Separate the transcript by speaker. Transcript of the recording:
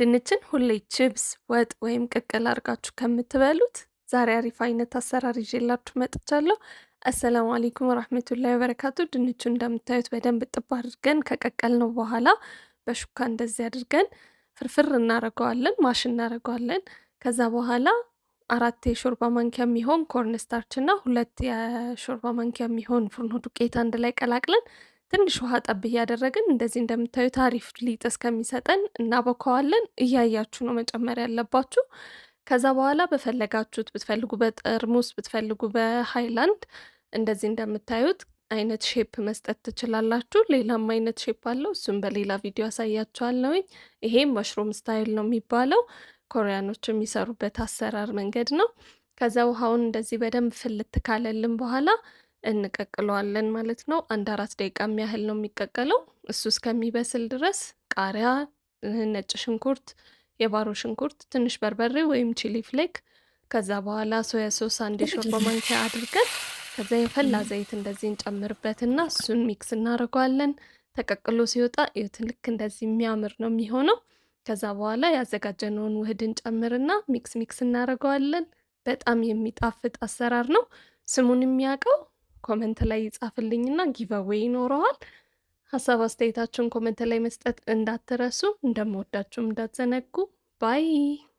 Speaker 1: ድንችን ሁሌ ችብስ፣ ወጥ ወይም ቅቅል አድርጋችሁ ከምትበሉት ዛሬ አሪፍ አይነት አሰራር ይዤላችሁ መጥቻለሁ። السلام عليكم ورحمة الله وبركاته። ድንቹን እንደምታዩት በደንብ እጥብ አድርገን ከቀቀልነው በኋላ በሹካ እንደዚህ አድርገን ፍርፍር እናደርገዋለን፣ mash እናደርገዋለን። ከዛ በኋላ 4 የሾርባ ማንኪያ የሚሆን corn starch እና 2 የሾርባ ማንኪያ የሚሆን ፉርኖ ዱቄት አንድ ላይ ቀላቅለን ትንሽ ውሃ ጠብ እያደረግን እንደዚህ እንደምታዩት አሪፍ ሊጥ እስከሚሰጠን እናቦከዋለን። እያያችሁ ነው መጨመር ያለባችሁ። ከዛ በኋላ በፈለጋችሁት ብትፈልጉ በጠርሙስ ብትፈልጉ በሃይላንድ እንደዚህ እንደምታዩት አይነት shape መስጠት ትችላላችሁ። ሌላም አይነት shape አለው፣ እሱም በሌላ ቪዲዮ አሳያችኋለሁኝ። ይሄም mushroom style ነው የሚባለው፣ ኮሪያኖች የሚሰሩበት አሰራር መንገድ ነው። ከዛ ውሃውን እንደዚህ በደንብ ፍልት ካለልን በኋላ እንቀቅለዋለን ማለት ነው። አንድ 4 ደቂቃ የሚያህል ነው የሚቀቀለው። እሱ እስከሚበስል ድረስ ቃሪያ፣ ነጭ ሽንኩርት፣ የባሮ ሽንኩርት፣ ትንሽ በርበሬ ወይም chili flake፣ ከዛ በኋላ soya sauce አንድ የሾርባ ማንኪያ አድርገን ከዛ የፈላ ዘይት እንደዚህ እንጨምርበትና እሱን mix እናደርገዋለን። ተቀቅሎ ሲወጣ እዩት፣ ልክ እንደዚህ የሚያምር ነው የሚሆነው። ከዛ በኋላ ያዘጋጀነውን ውህድ እንጨምርና mix mix እናደርገዋለን። በጣም የሚጣፍጥ አሰራር ነው። ስሙን የሚያውቀው comment ላይ ይጻፍልኝና giveaway ይኖረዋል። ሀሳብ አስተያየታችሁን comment ላይ መስጠት እንዳትረሱ። እንደምወዳችሁም እንዳትዘነጉ። Bye.